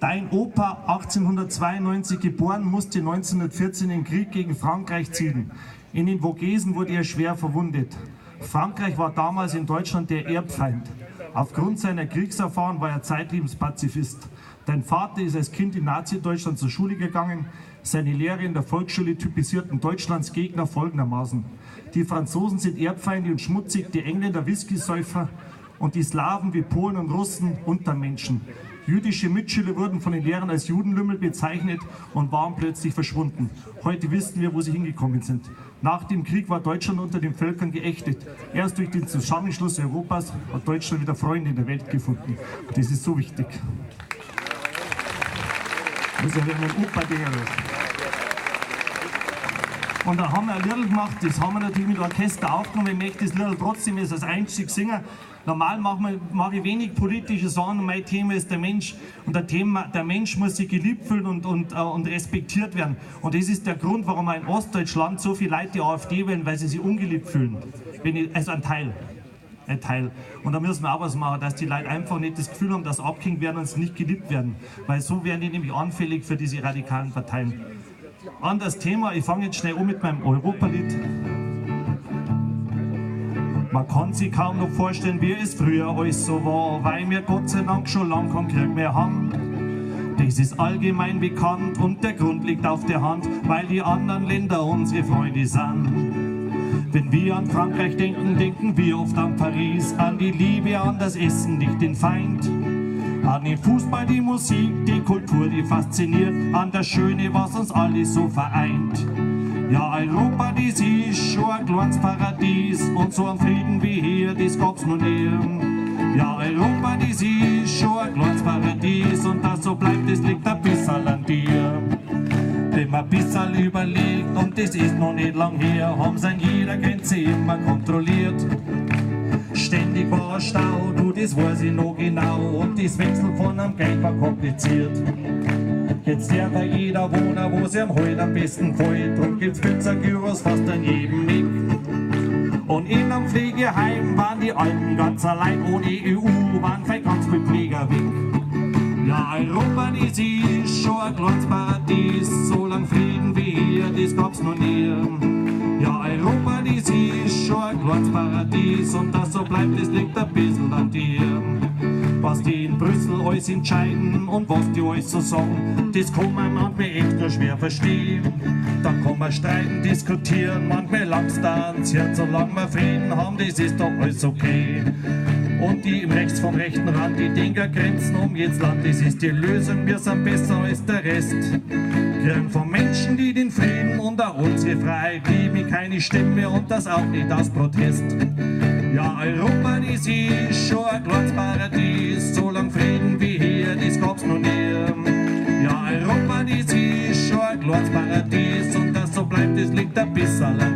Dein Opa, 1892 geboren, musste 1914 in den Krieg gegen Frankreich ziehen. In den Vogesen wurde er schwer verwundet. Frankreich war damals in Deutschland der Erbfeind. Aufgrund seiner Kriegserfahrung war er zeitlebens Pazifist. Dein Vater ist als Kind in Nazi-Deutschland zur Schule gegangen. Seine Lehrer in der Volksschule typisierten Deutschlands Gegner folgendermaßen. Die Franzosen sind Erbfeinde und schmutzig, die Engländer Whiskysäufer und die Slawen wie Polen und Russen Untermenschen. Jüdische Mitschüler wurden von den Lehrern als Judenlümmel bezeichnet und waren plötzlich verschwunden. Heute wissen wir, wo sie hingekommen sind. Nach dem Krieg war Deutschland unter den Völkern geächtet. Erst durch den Zusammenschluss Europas hat Deutschland wieder Freunde in der Welt gefunden. Und das ist so wichtig. Muss ja wieder mit dem Opa los. Und dann haben wir ein Liedl gemacht, das haben wir natürlich mit Orchester aufgenommen. Ich möchte das Liedl trotzdem jetzt als Einstieg singen. Normal mache ich wenig politische Sachen und mein Thema ist der Mensch. Und der Mensch muss sich geliebt fühlen und respektiert werden. Und das ist der Grund, warum in Ostdeutschland so viele Leute die AfD wählen, weil sie sich ungeliebt fühlen. Also ein Teil. Ein Teil. Und da müssen wir auch was machen, dass die Leute einfach nicht das Gefühl haben, dass sie abgehängt werden und sie nicht geliebt werden. Weil so werden die nämlich anfällig für diese radikalen Parteien. Anderes Thema, ich fange jetzt schnell an mit meinem Europalied. Man kann sich kaum noch vorstellen, wie es früher alles so war, weil wir Gott sei Dank schon lang keinen Krieg mehr haben. Das ist allgemein bekannt und der Grund liegt auf der Hand, weil die anderen Länder unsere Freunde sind. Wenn wir an Frankreich denken, denken wir oft an Paris, an die Liebe, an das Essen, nicht den Feind. An den Fußball, die Musik, die Kultur, die fasziniert, an das Schöne, was uns alle so vereint. Ja, Europa, das ist schon ein kleines Paradies und so ein Frieden wie hier, das gab's noch nie. Ja, Europa, das ist schon ein kleines Paradies und das so bleibt, das liegt ein bisschen an dir. Wenn man ein bisschen überlegt, und das ist noch nicht lang her, haben sie an jeder Grenze immer kontrolliert. Ständig war ein Stau, du, das weiß ich noch genau, und das Wechsel von einem Geld war kompliziert. Jetzt darf ja jeder wohnen, wo es ihm halt am besten gefällt, drum gibt's Pizza, Gyros fast an jedem Eck. Und in einem Pflegeheim waren die Alten ganz allein, ohne EU waren vielleicht ganz viele Pfleger weg. Ja, Europa, das ist schon ein kleines Paradies, so lang Frieden wie hier, das gab's noch nie. Ja, Europa, das ist schon ein kleines Paradies und das so bleibt, das liegt ein bisschen an dir. Was die in Brüssel alles entscheiden und was die alles so sagen, das kann man manchmal echt nur schwer verstehen. Dann kann man streiten, diskutieren, manchmal langt's da ans Herz, solange wir Frieden haben, das ist doch alles okay. Und die im rechts vom rechten Rand, die denken Grenzen um jedes Land, das ist die Lösung, wir sind besser als der Rest. Kriegen von Menschen, die den Frieden und auch unsere Freiheit lieben, keine Stimme und das auch nicht aus Protest. Ja, Europa, das ist schon ein kleines Paradies, so lang Frieden wie hier, das gab's noch nie. Ja, Europa, das ist schon ein kleines Paradies und das so bleibt, das liegt ein bisschen an